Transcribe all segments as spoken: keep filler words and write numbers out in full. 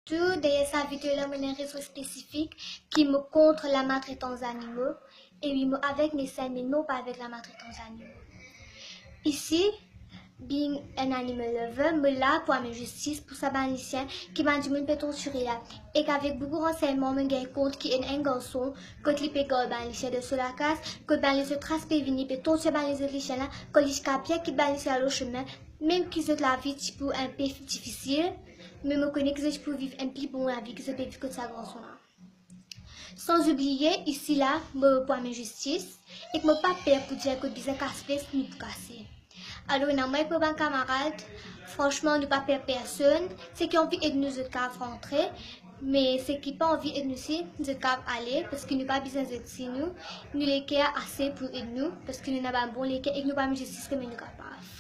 Tou deryer sa video la, mo ena enn rezon spesifik ki mo kont lamaltretans zanimo, e wi, mo avek Nessan, me non pa avek lamaltretans zanimo. Isi, being an animal lover, mo la pou amenn zistis pou sa bann lisien ki bann dimoun pe tortire la. Ek avek boukou ransegnman, mo gagn kont ki ena enn garson kot li pe gard bann lisien dan so lakaz, kot bann lezot ras pe vini, pe tortir bann lezot lisien la, kot li ti kapav kit bann lisien lor sime, mem ki zot lavi ti pou enpe difisil, me mo kone ki zot ti pou viv enn pli bon lavi ki zot pe viv kot sa garson la. San oubliye, isi la, mo pou amenn zistis, ek mo pa per pou dir kot bizin kas pes, nou pou kase. Alor, ena mwa ek mo bann kamarad, fransman, nou pa per personn, seki anvi ed nou, zot kav rantre, me seki pa anvi ed nou si, zot kav ale, parski nou pa bizin zot si nou, nou leker ase pou ed nou, parski nou ena bann bon leker ek nou pou amenn zistis kouma nou kapav.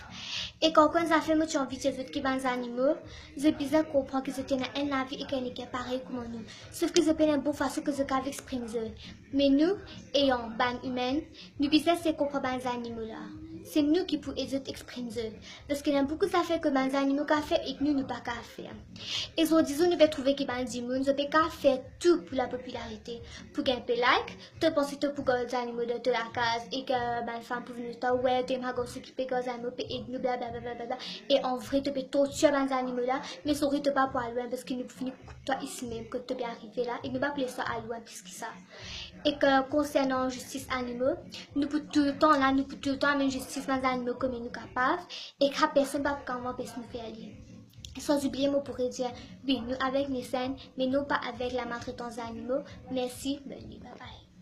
Ek ankor enn zafer mo ti anvi dir zot ki bann zanimo, zot bizin konpran ki zot ena enn lavi ek enn leker parey kouma nou, sof ki zot pena enn bon fason ki zot kav exprim zot. Me nou, etan bann imin, nou bizin sey konpran bann zanimo la. Se nou ki pou ed zot exprim zot, parski ena boukou zafer ki bann zanimo kav fer ek nou, nou pa kav fer. E zordi zour nou pe trouve ki bann dimoun, zot pe kav fer tou pou lapopilarite, pou gagn pe like. To panse to pou gard zanimo dan to lakaz, ek bann fam pou vinn dir twa, "We, to ena garson ki pe gard zanimo, pe ed nou, blablabla, blablabla." E an vre, to pe tortir bann zanimo la, me sorry, to pa pou al lwin, parski nou pou fini koup twa isi mem, kot to pe arive la, e nou pa pou les twa al lwin plis ki sa. Ek konsernan zistis zanimo, nou pou toultan la, nou pou toultan amenn zistis bann zanimo kouma nou kapav, ek sa personn pa pou kav anpes nou fer li. San oubliye, mo pou redir, wi, nou avek Nessan, me non pa avek lamaltretans zanimo. Mersi, bonn nwit, bye bye.